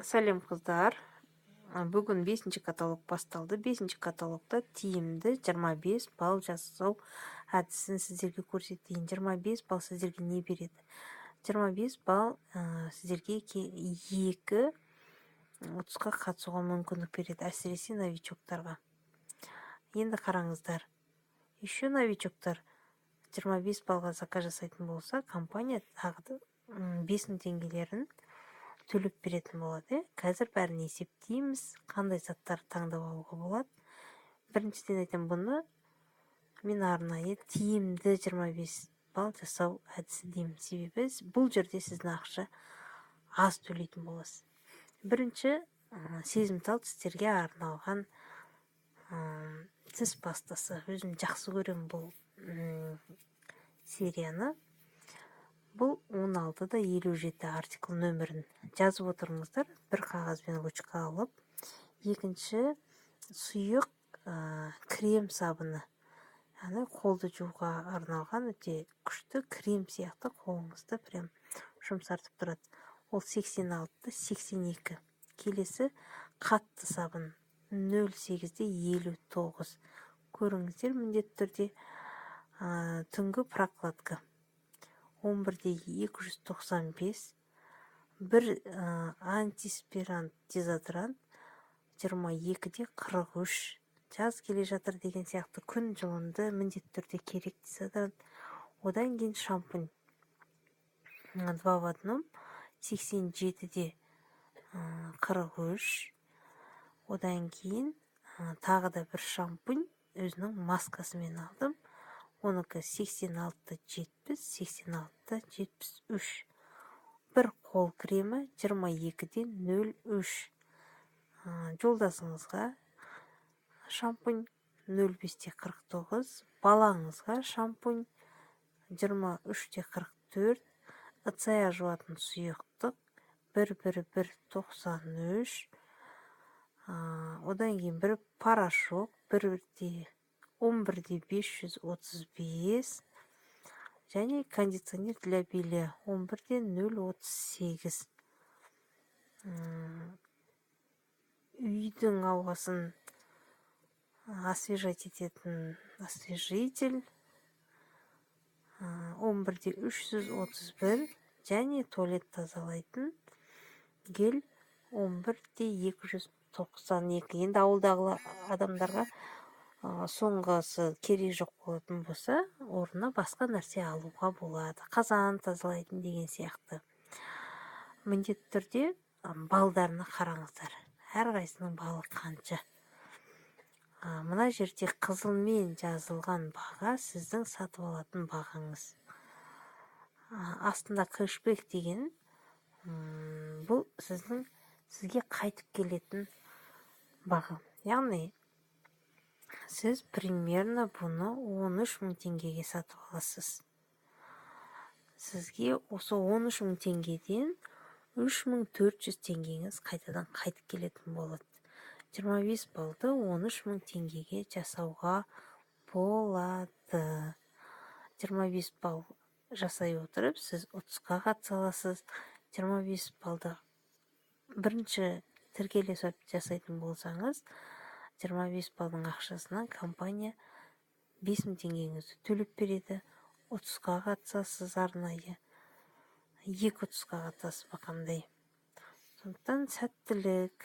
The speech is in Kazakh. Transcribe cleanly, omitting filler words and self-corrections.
Сәлем, қыздар! Бүгін бесінші каталог басталды. Бесінші каталогта тиімді 25 балл жасау әдісін сіздерге көрсетейін. 25 балл сіздерге не береді? 25 балл сіздерге екі ұтысқа қатысуға мүмкіндік береді, әсіресе новичоктарға. Енді қараңыздар, еще новичоктар 25 баллға заказ жасайтын болса, компания тағы да 5000 теңгелерін төлеп беретін болады. Иә, қазір бәрін есептейміз, қандай заттарды таңдап алуға болады. Біріншіден айтамын, бұны мен арнайы тиімді 25 балл жасау әдісі деймін, себебі бұл жерде сіздің ақша аз төлейтін боласыз. Бірінші, сезімтал тістерге арналған тіс пастасы. Өзім жақсы көремін бұл серияны. Бұл 16 да 57, артикул нөмірін жазып отырыңыздар бір қағаз бен ручка алып. Екінші, сұйық крем сабыны, яғни қолды жууға арналған өте күшті крем сияқты, қолыңызды прям жұмсартып тұрады. Ол 86,82. Келесі, қатты сабын 08 де 59, көріңіздер міндетті түрде. Түнгі прокладка 11 де 295. Бір антиперспирант дезодорант 22 де 43. Жаз келе жатыр деген сияқты, күн жылынды, міндетті түрде керек дезодорант. Одан кейін шампунь два в одном 87 де 43. Одан кейін тағы да бір шампунь өзінің маскасымен алдым, оныкі 86,70, 86,73. Бір қол кремі 22 де 03. Жолдасыңызға шампунь 05 де 49, балаңызға шампунь 23 де 44, ыдыс аяқ жуатын сұйықтық 1 1 1 93. Одан кейін бір порошок бірде 11 де 535 және кондиционер для белья 11 де 038. Үйдің ауасын освежать ететін освежитель 11 де 331 және туалет тазалайтын гель 11 де 292. Енді ауылдағы адамдарға соңғысы керек жоқ болатын болса, орнына басқа нәрсе алуға болады, қазан тазалайтын деген сияқты. Міндетті түрде балдарына қараңыздар, әрқайсысының балы қанша. Мына жерде қызылмен жазылған баға сіздің сатып алатын бағаңыз. Астында кэшбэк деген, бұл сізге қайтып келетін баға, яғни сіз примерно бұны 13 мың теңгеге сатып аласыз. Сізге осы 13 мың теңгеден 3400 теңгеңіз қайтадан қайтып келетін болады. 25 баллды 13 мың теңгеге жасауға болады. 25 балл жасай отырып, сіз ұтысқа қатыса аласыз. 25 баллды бірінші тіркеле жасайтын болсаңыз, 25 балдың ақшасынан компания 5000 теңгеңізді төлеп береді. Ұтысқа қатысасыз, арнайы екі ұтысқа қатысасыз ба, қандай. Сондықтан сәттілік!